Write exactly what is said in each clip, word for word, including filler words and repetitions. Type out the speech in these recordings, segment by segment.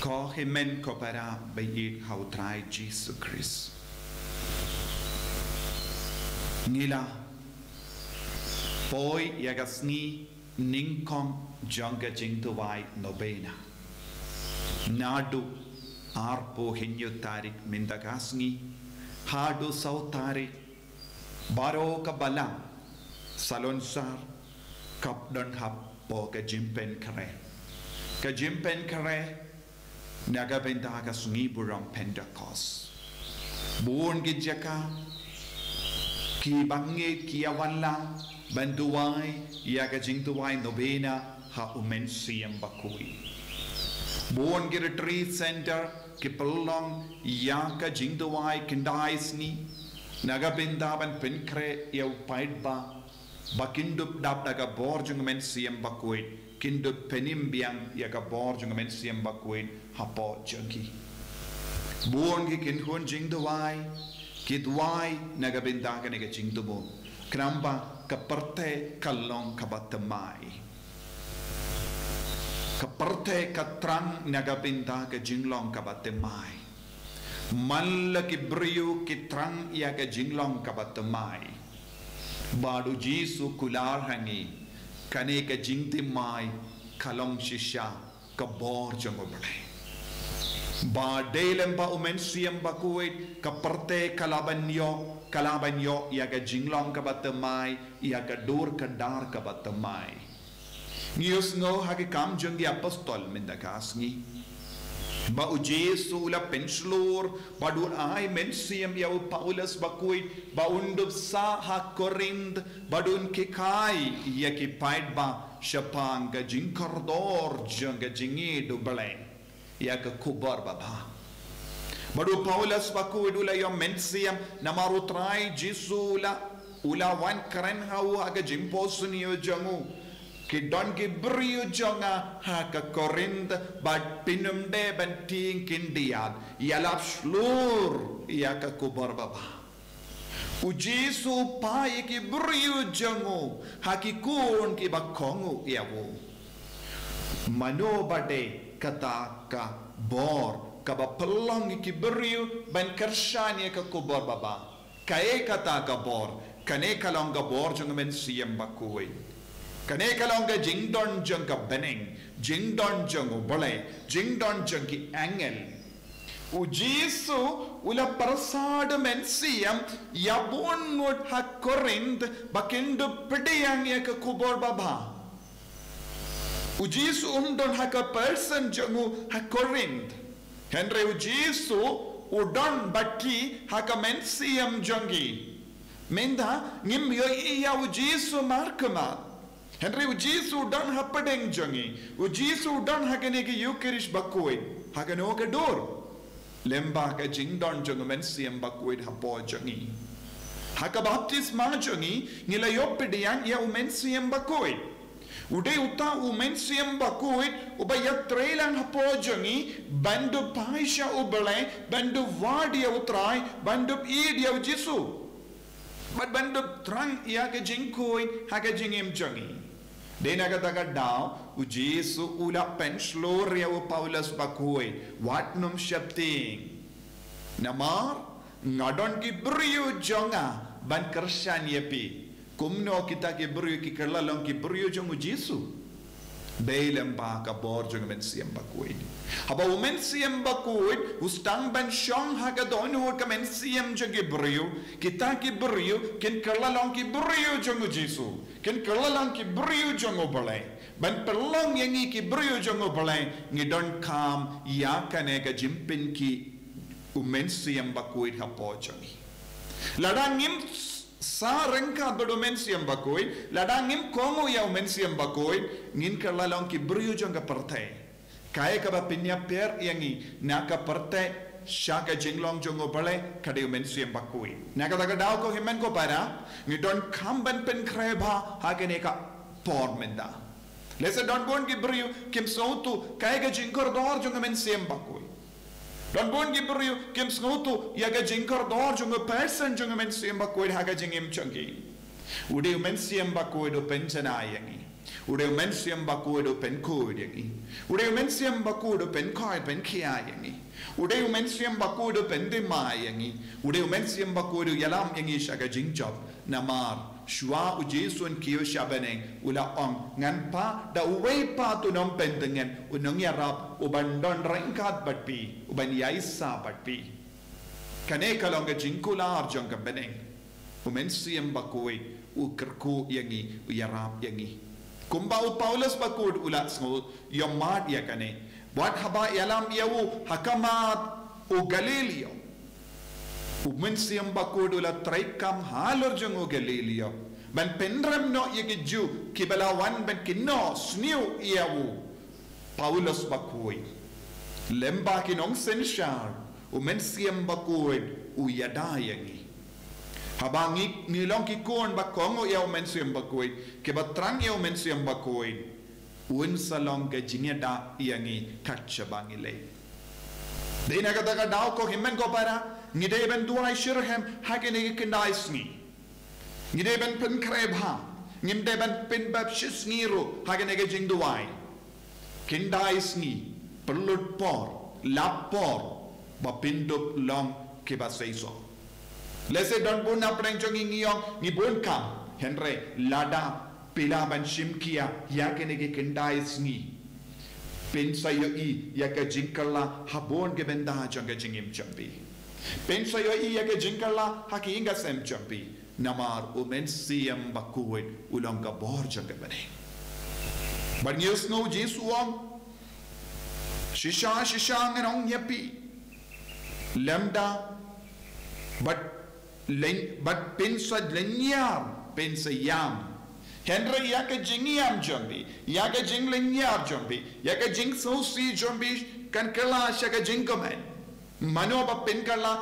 Ko hynmen ko para ba ïeit ha u Trai Jisu Khrist, ngi la poi ïa ka sngi nyngkong jong ka jingduwai novena. Naduh arphew hynñiew tarik mynta ka sngi haduh saw tarik, baroh ka balang salonsar ka don hapoh ka jingpynkhreh. Ka jingpynkhreh na ka bynta ka sngi burom Pentekost. Bun ki jaka ki bangeit ki ïa wan lang ban duwai ïa ka jingduwai novena ha u Mynsiem Bakhuid. Bun ki retreat center ki pynlong ïa ka jingduwai khyndai sngi na ka bynta ban pynkhreh ïa u paidbah ba kin dup dap da ka bor jong u Mynsiem Bakhuid, kin dup pynim biang ïa ka bor jong u Mynsiem Bakhuid hapoh jong ki. Bun ki kynhun jingduwai ki duwai na ka bynta kane ka jingduwai, khnang ba ka pyrthei ka long kaba thymmai. Ka pyrthei ka thrang na ka bynta ka jinglong kaba thymmai. Man la ki briew ki thrang ïa ka jinglong kaba thymmai, bad u Jisu u kular ha ngi, kane ka jingthymmai ka long shisha ka bor jong u Blei. Ba dei lem bad u Mynsiem Bakhuid ka pyrthei ka lah ban ïoh, ka lah ban ïoh ïa ka jinglong kaba thymmai, ïa ka dur ka dar kaba thymmai. Ngi ïohsngew ha ki Kam jong ki Apostol mynta ka sngi ba u Jisu u la pynshlur bad u ai mynsiem ïa u Paulus Bakhuid ba un dup sah ha Korinth bad un hikai ïa ki paidbah shaphang ka jingkordor jong ka jingïeit u Blei ïa ka khubor babha. Bad u Paulus Bakhuid u la ïoh mynsiem namar u Trai Jisu u la, u la wan kren ha u ha ka jingphohsniew jong u, ki don ki briew jong nga ha ka Korinth bad phin ym dei ban tieng khyndiat, ïalap shlur ïa ka khubor babha. U Jisu u phah ïa ki briew jong u ha ki khun kiba kohnguh ïa u. Mano ba dei kata ka bor kaba pynlong ïa ki briew ban kyrshan ïa ka khubor babha? Kaei kata ka bor? Kane ka long ka bor jong u Mynsiem Bakhuid. Kane ka long ka jingdon jong ka bneng, jingdon jong u Blei, jingdon jong ki angel. U Jisu u la pyrsad mynsiem ïa bun ngut ha Korinth ba kin dup pdiang ïa ka khubor babha. U Jisu um don ha ka person jong u ha Korinth, hynrei u Jisu u don bad ki ha ka mynsiem jong ki. Mynta ngim ïohi ïa u Jisu markhmat, hynrei u Jisu u don hapdeng jong ngi. U Jisu u don ha kane ka Eucharist Bakhuid, ha kano ka dur? Lem bad ka jingdon jong u Mynsiem Bakhuid hapoh jong ngi. Ha ka baptisma jong ngi ngi la ïoh pdiang ïa u Mynsiem Bakhuid. U dei uta u Mynsiem Bakhuid uba ïatrei lang hapoh jong ngi ban dup phai sha u Blei, ban dup wad ïa u Trai, ban dup ïeit ïa u Jisu, bad ban dup thrang ïa ka jingkhuid ha ka jingim jong ngi. Dei na kata ka daw u Jisu u la pynshlur ïa u Paulus Bakhuid, wat nym sheptieng, namar nga don ki briew jong nga ban kyrshan ïa phi. Kumno kita ki briew ki kylla long ki briew jong u Jisu? Dei lem bad ka bor jong u Mynsiem Bakhuid. Haba u Mynsiem Bakhuid u sdang ban shong ha ka dohnud ka mynsiem jong ki briew, kita ki briew kin kylla long ki briew jong u Jisu, kin kylla long ki briew jong u Blei. Ban pynlong ïa ngi ki briew jong u Blei ngi donkam ïa kane ka jingpynkhih u Mynsiem Bakhuid hapoh jong ngi. Lada ngim sah ryngkat bad u Mynsiem Bakhuid, lada ngim kohnguh ïa u Mynsiem Bakhuid, ngin kylla long ki briew jong ka pyrthei. Kaei kaba pynïapher ïa ngi na ka pyrthei sha ka jinglong jong u Blei ka dei u Mynsiem Bakhuid. Na kata ka daw ko hynmen ko para, ngi donkam ban pynkhreh bha ha kane ka por mynta. Lehse don bun ki briew kim sngewthuh kaei ka jingkordor jong u Mynsiem Bakhuid. Don bun ki briew kim sngewthuh ïa ka jingkordor jong u person jong u Mynsiem Bakhuid ha ka jingim jong ki. U dei u Mynsiem Bakhuid u pynjanai ïa ngi. U dei u Mynsiem Bakhuid u pynkhuid ïa ngi. U dei u Mynsiem Bakhuid u pynkhoi pynkhia ïa ngi. U dei u Mynsiem Bakhuid u pynthymmai ïa ngi. U dei u Mynsiem Bakhuid u ïalam ïa ngi sha ka jingjop. Namar shuwa u Jisu un kiew sha bneng, u la ong, ngan phah da uwei pat u nongpyntngen, u nongïarap, uban don ryngkat bad phi, uban ïaisah bad phi. Kane ka long ka jingkular jong ka bneng. U Mynsiem Bakhuid u kyrkhu ïa ngi, u ïarap ïa ngi. Kumba u Paulus Bakhuid u la sngew ïohmad ïa kane, wat haba ïalam ïa u ha khmat u Galilio, u Mynsiem Bakhuid u la treikam halor jong u Galilio ban pynrem noh ïa ki Jiw kiba la wan ban kynnoh sniew ïa u Paulus Bakhuid. Lem bad ki nongsynshar, u Mynsiem Bakhuid u ïada ïa ngi. Haba ngi, ngi long ki khun ba kohnguh ïa u Mynsiem Bakhuid, kiba thrang ïa u Mynsiem Bakhuid, un sa long ka jingïada ïa ngi kat shaba ngi leit. Dei na kata ka daw, ko hynmen ko para, ngi dei ban duwai shitrhem ha kine ki khyndai sngi. Ngi dei ban pynkhreh bha, ngim dei ban pynbaptis ngi ruh ha kane ka jingduwai. Khyndai sngi, pynlut por, lap por, ba pyndup long kiba seisoh. Lehse don bun na pdeng jong ngi, ngi ong ngi bun kam, hynrei lada phi lah ban shim khia ïa kine ki khyndai sngi, phin sa ïohi ïa ka jingkylla ha bun ki bynta jong ka jingim jong phi. Phin sa ïohi ïa ka jingkylla ha ki ïing ka sem jong phi. Namar u Mynsiem Bakhuid u long ka bor jong ka bneng. Bad ngi ïohsngew u Jisu u ong, shisha shisha ngan ong ïa phi, lymda bad lyn, bad phin sa lynñiar, phin sa ïam. Hynrei ïa ka jingïam jong phi, ïa ka jinglynñiar jong phi, ïa ka jingsngewsih jong phi kan kylla sha ka jingkmen. Mano ba pynkylla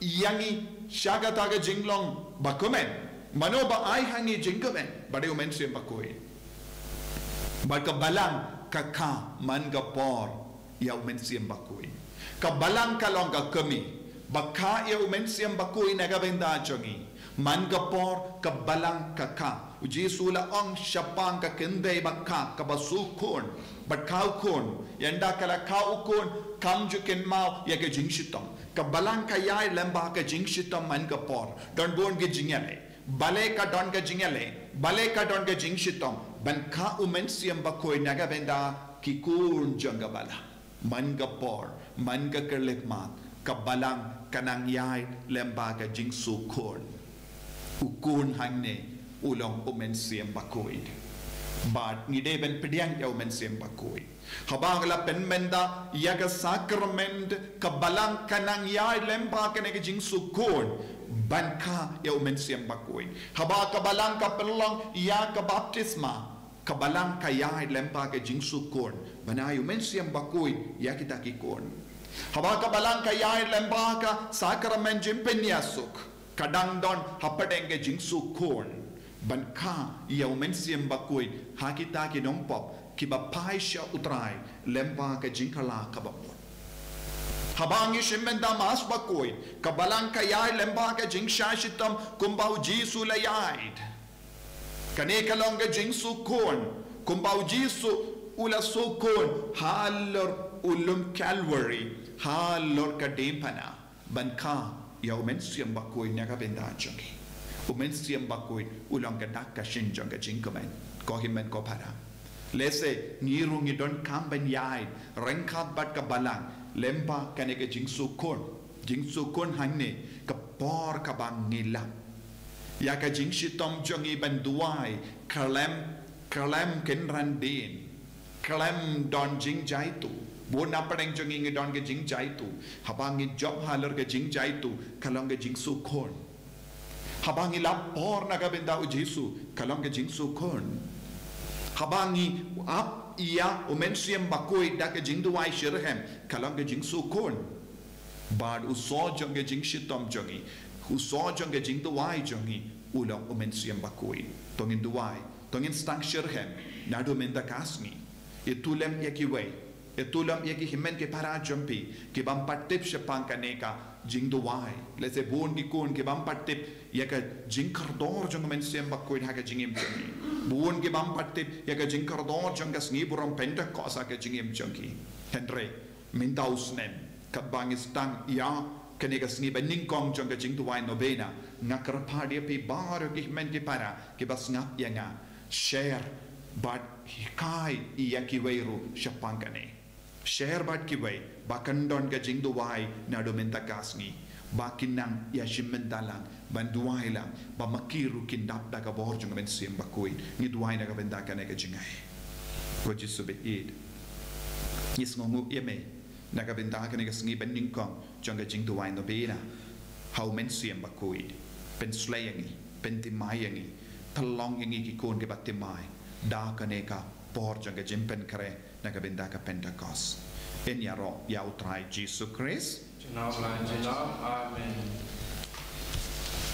ïa ngi sha kata ka jinglong bakmen? Mano ba ai ha ngi jingkmen? Ba dei u Mynsiem Bakhuid. Bad ka Balang ka kha man ka por ïa u Mynsiem Bakhuid. Ka Balang ka long ka kmie ba kha ïa u Mynsiem Bakhuid na ka bynta jong ngi. Man ka por ka Balang ka kha. U Jisu u la ong, shaphang ka kynthei ba kha kaba shu khun bad kha u khun, ynda ka la kha u khun kam ju kynmaw ïa ka jingshitom. Ka Balang ka ïaid lem bad ka jingshitom man ka por. Don bun ki jingïaleh. Balei ka don ka jingïaleh? Balei ka don ka jingshitom? Ban kha u Mynsiem Bakhuid na ka bynta ki khun jong ka Balang. Man ka por, man ka khyllipmat, ka Balang ka nang ïaid lem bad ka jingshu khun. U khun hangne u long u Mynsiem Bakhuid. Bad ngi dei ban pdiang ïa u Mynsiem Bakhuid. Haba ngi la pynmynta ïa ka sakrament, ka Balang ka nang ïaid lem bad kane ka jingshu khun ban kha ïa u Mynsiem Bakhuid. Haba ka Balang ka pynlong ïa ka baptisma, ka Balang ka ïaid lem bad ka jingshu khun ban ai u Mynsiem Bakhuid ïa kita ki khun. Haba ka Balang ka ïaid lem bad ka sakrament jingpynïasuk, ka dang don hapdeng ka jingshu khun ban kha ïa u Mynsiem Bakhuid ha kita ki nongpop kiba phai sha u Trai lem bad ka jingkylla kaba mut. Haba ngi shim bynta Mass Bakhuid, ka Balang ka ïaid lem bad ka jingshah shitom kumba u Jisu u la ïaid. Kane ka long ka jingshu khun kumba u Jisu u la shu khun halor u lum Calvary, halor ka diengphna, ban kha ïa u Mynsiem Bakhuid na ka bynta jong ngi. U Mynsiem Bakhuid u long ka dak ka shin jong ka jingkmen. Ko hynmen ko para, lehse ngi ruh ngi donkam ban ïaid ryngkat bad ka Balang lem bad kane ka jingshu khun. Jingshu khun hangne ka por kaba ngi lap ïa ka jingshitom jong ngi ban duwai khlem, khlem kynran dien, khlem don jingjaituh. Bun na pdeng jong ngi ngi don ka jingjaituh. Haba ngi jop halor ka jingjaituh, ka long ka jingshu khun. Haba ngi lap por na ka bynta u Jisu, ka long ka jingshu khun. Haba ngi ap ïa u Mynsiem Bakhuid da ka jingduwai shitrhem, ka long ka jingshu khun. Bad u soh jong ka jingshitom jong ngi, u soh jong ka jingduwai jong ngi, u long u Mynsiem Bakhuid. To ngin duwai, to ngin sdang shitrhem naduh mynta ka sngi. Ïathuh lem ïa kiwei, ïathuh lem ïa ki hynmen ki para jong phi ki bym pat tip shaphang kane ka jingduwai. Lehse bun ki khun ki bym pat tip ïa ka jingkordor jong u Mynsiem Bakhuid ha ka jingim jong ngi. Bun ki bym pat tip ïa ka jingkordor jong ka sngi burom Pentekost ha ka jingim jong ki. Hynrei mynta u snem, katba ngi sdang ïa kane ka sngi ba nyngkong jong ka jingduwai novena, nga kyrpad ïa phi baroh ki hynmen ki para kiba sngap ïa nga, share bad hikai ïa kiwei ruh shaphang kane. Share bad kiwei ba kan don ka jingduwai naduh mynta ka sngi, ba kin nang ïashim bynta lang, ban duwai lang ba ma ki ruh kin dap da ka bor jong ka Mynsiem Bakhuid. Ngi duwai na ka bynta kane ka jingai. Ko Jisu ba ïeit, ngi sngewnguh ïa me na ka bynta kane ka sngi ba nyngkong jong ka jingduwai novena ha u Mynsiem Bakhuid. Pynshlei ïa ngi, pynthymmai ïa ngi, pynlong ïa ngi ki khun kiba thymmai da kane ka por jong ka jingpynkhreh na ka bynta ka Pentekost. Yn ïaroh ïa u Trai Jisu Khrist. Junom la junom. Amen.